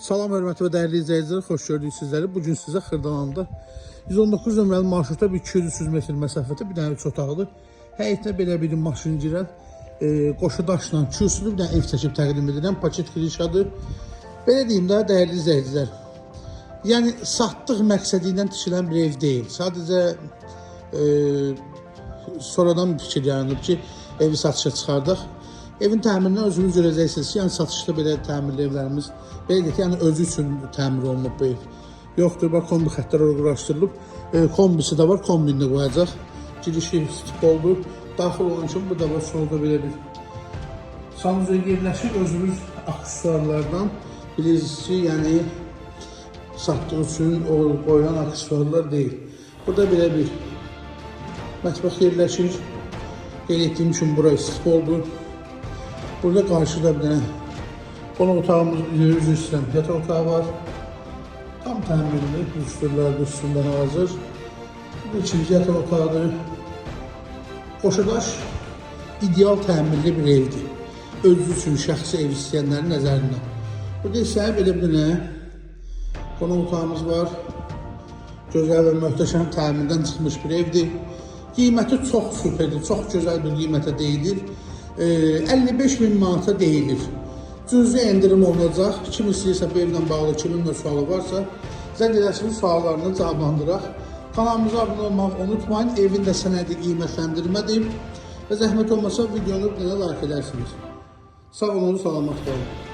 Salam hörmətli və dəyərli izləyicilər, xoş gördük sizləri. Bu gün sizə Xırdalanda 119 nömrəli marşrutda bir 200-300 metr məsafədə bir dənə üç otaqlı, həyətinə belə bir maşın girən, qoşu daşla kürsülü bir dənə ev çəkib təqdim edirəm. Paket klişadır. Belə deyim də dəyərli izləyicilər. Yəni satdıq məqsədi ilə tikilən bir ev deyil. Sadəcə sonradan fikir yaranıb ki, evi satışa çıxardaq. Evin təmirini özünüz görəcəksiniz ki, yəni satışda belə təmirli evlərimiz, belə deyək ki, yəni özü üçün təmir olunub bu ev. Yoxdur, bax kombi xəttlər ora quraşdırılıb. Kombisi də var, kombini də qoyacaq. Girişi stoldur. Daxil olan kimi burada var, solda belə bir sanuzel yerləşir. Özümüz aksesuarlardan bilirsiniz ki, yəni satdığı üçün o qoyulan aksesuarlar deyil. Burada belə bir mətbəx yerləşir. Qeyd etdiyim kimi bura istipoldur. Burada qarşıda bir dənə qonaq otağımız, üzr istəyirəm, yataq otağı var. Tam təmirli, lüstrlər də üstündən hazır. Bu ikinci yataq otağıdır. Qoşadaş ideal təmirli bir evdir. Özü üçün şəxsi ev istəyənlərin nəzərindən. Burada isə belə bir dənə qonaq otağımız var. Gözəl və möhtəşəm təmirdən çıxmış bir evdir. Qiyməti çox superdir, çox gözəl bir qiymətə deyilir. 55 min manata deyilir. Cüzi endirim olunacaq. Kim istəyirsə bu evlə bağlı kimin də sualı varsa, zəng edəsiniz, suallarını cavablandıraq. Kanalımıza abunə olmağı unutmayın. Evin də sənədi qiymətləndirmədir. Və zəhmət olmasa videonu bir dənə like edərsiniz. Sağ olun, salamat qalın.